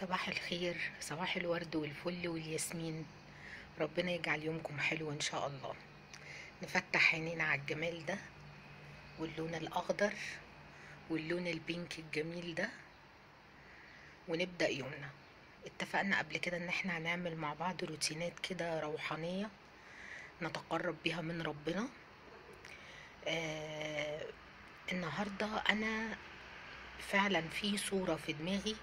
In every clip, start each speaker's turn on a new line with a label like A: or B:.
A: صباح الخير، صباح الورد والفل والياسمين. ربنا يجعل يومكم حلو ان شاء الله. نفتح عينينا على الجمال ده واللون الاخضر واللون البينك الجميل ده ونبدأ يومنا. اتفقنا قبل كده ان احنا هنعمل مع بعض روتينات كده روحانية نتقرب بيها من ربنا. النهاردة انا فعلا في صورة في دماغي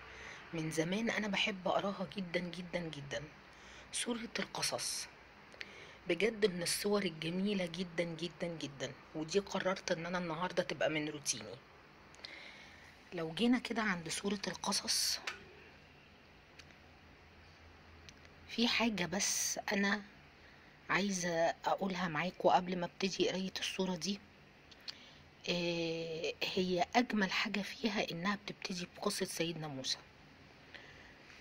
A: من زمان انا بحب اقراها جدا جدا جدا، سورة القصص. بجد من الصور الجميلة جدا جدا جدا، ودي قررت ان انا النهاردة تبقى من روتيني. لو جينا كده عند سورة القصص، في حاجة بس انا عايزة اقولها معاكم قبل ما ابتدي قراية السورة دي. هي اجمل حاجة فيها انها بتبتدي بقصة سيدنا موسى،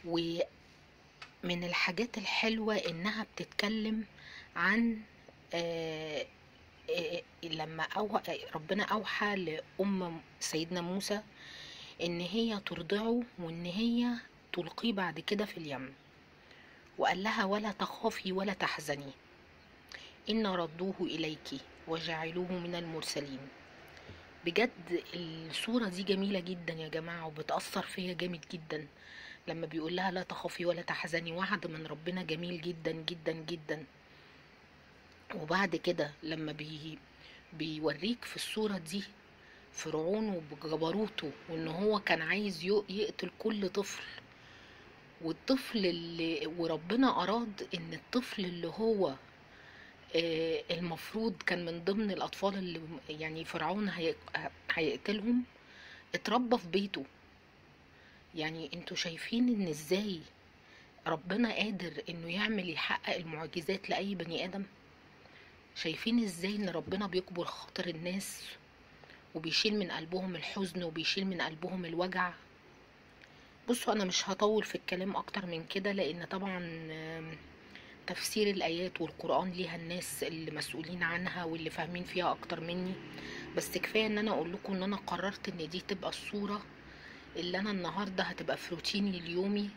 A: ومن الحاجات الحلوة انها بتتكلم عن لما ربنا اوحى لأم سيدنا موسى ان هي ترضعه وان هي تلقيه بعد كده في اليم، وقال لها ولا تخافي ولا تحزني إن ردوه إليك وجعلوه من المرسلين. بجد الصورة دي جميلة جدا يا جماعة، وبتأثر فيا جامد جدا لما بيقول لها لا تخافي ولا تحزني، وعد من ربنا جميل جدا جدا جدا. وبعد كده لما بيوريك في الصورة دي فرعون وبجبروته، وان هو كان عايز يقتل كل طفل، والطفل اللي وربنا أراد ان الطفل اللي هو المفروض كان من ضمن الأطفال اللي يعني فرعون هيقتلهم اتربى في بيته. يعني انتوا شايفين ان ازاي ربنا قادر انه يعمل يحقق المعجزات لأي بني آدم؟ شايفين ازاي ان ربنا بيقبل خاطر الناس وبيشيل من قلبهم الحزن وبيشيل من قلبهم الوجع؟ بصوا انا مش هطول في الكلام اكتر من كده، لان طبعا تفسير الآيات والقرآن ليها الناس اللي مسؤولين عنها واللي فاهمين فيها أكتر مني. بس كفاية ان انا اقول لكم ان انا قررت ان دي تبقى الصورة اللي انا النهاردة هتبقى في روتيني اليومي،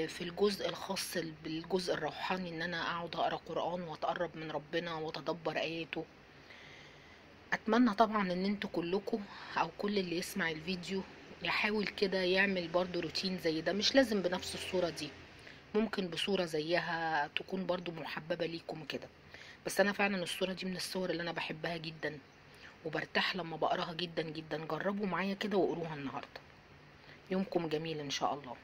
A: في الجزء الخاص بالجزء الروحاني، ان انا اقعد اقرأ قرآن واتقرب من ربنا واتدبر آياته. اتمنى طبعا ان انتوا كلكم او كل اللي يسمع الفيديو يحاول كده يعمل برضو روتين زي ده، مش لازم بنفس الصورة دي، ممكن بصورة زيها تكون برضو محببة ليكم كده. بس انا فعلا الصورة دي من الصور اللي انا بحبها جدا وبرتاح لما بقراها جدا جدا. جربوا معايا كده وقروها النهاردة. يومكم جميل ان شاء الله.